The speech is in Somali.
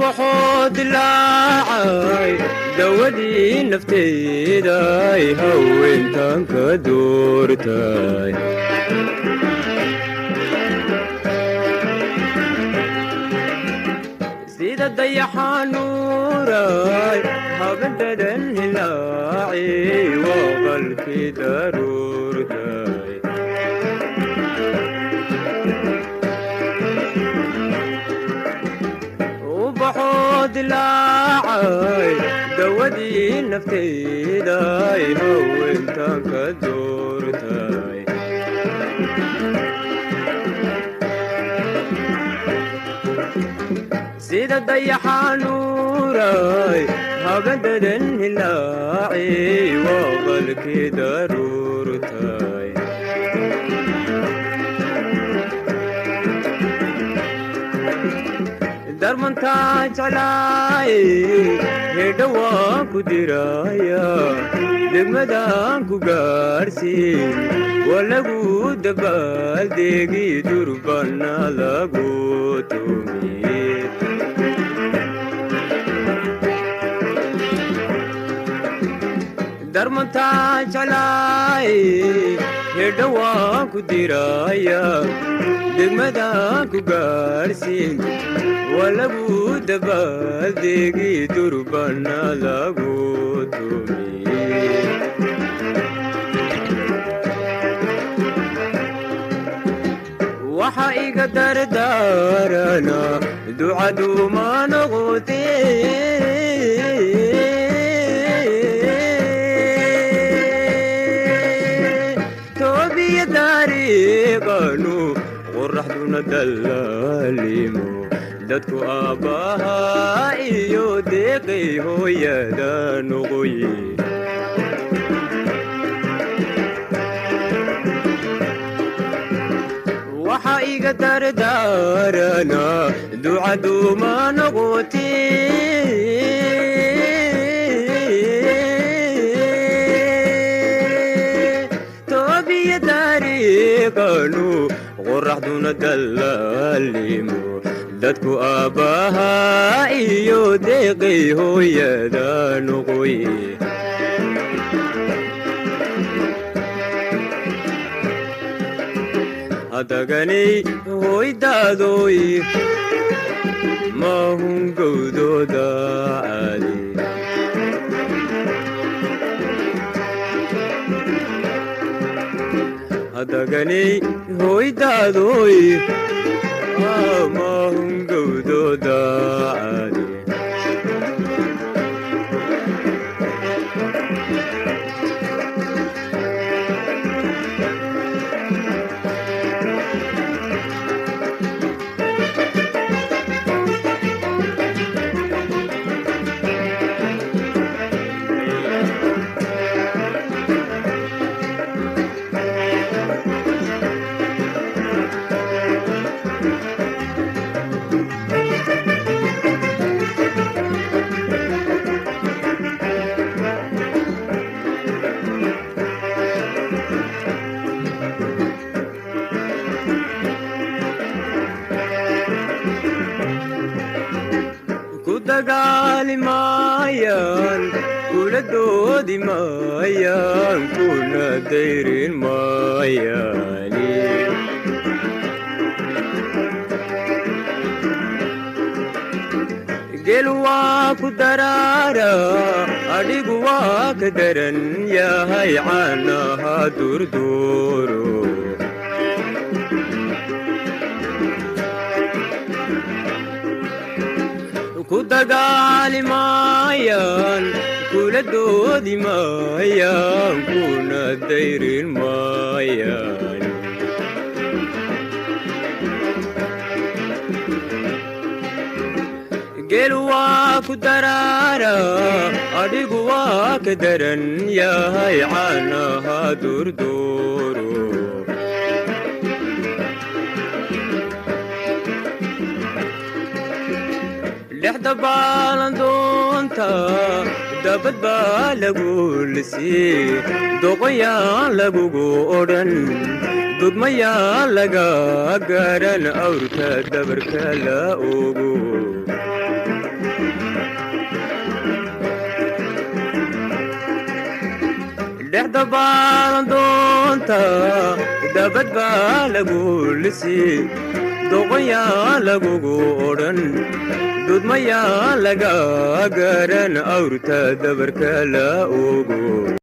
Ubaxoo dilaacay, dawadii nafteyday, haweentan ka doortay. Sida dayaxanuuray habadadan hilaaci, waa qalki daruurtay. Ubaxoo dilaacay, dawadii nafteyday, haweentan ka doortay. Sida dayaxanuuray habadadan hilaaci, waa qalki daruurtay. Darmantaa jeclaay, hedha waan ku diraya, degmadaan ku gaarsiin, waa lagu dabaaldegi, durbana lagu tumiye. Darmantaa jeclaay, hedha waan ku diraya, degmadaan ku gaarsiin, waa lagu dabaaldegi, durbana lagu tumiye. Waxa iga dardaarana ducaduma noqote. Toobiya dariiqanu qoraxduna dallaalimo, dadku aabbaha iyo deeqay hooyada noqoye. Waxa iga dardaarana ducaduma noqote. Toobiya dariiqanu qoraxduna dallaalimo, dadku aabbaha iyo deeqay hooyada noqoye. Hadaganay hoydaadoy mahungowdooda caadi. Hadaganay hoydaadoy mahungowdooda caadi. Ku dagaali maayaan, kula doodi maayaan, kuna dayrin maayaan. Gel waa ku daraara, adhigu waa ka daran yahay caanaha durduuro. Ku dagaali maayaan, kula doodi maayaan, kuna dayrin maayaan. Gel waa ku daraara, adhigu waa ka daran yahay caanaha durduuro. Dhexda baalan doonta dabad baa lagu lisii, doqonyaan lagugu odhan, dudmayaan laga garan awrka dabarka la ogo. Dhexda baalan doonta dabad baa lagu lisi, doqonyaa lagugu odhan, dudmayaa laga garan awrta dabarka la ogo.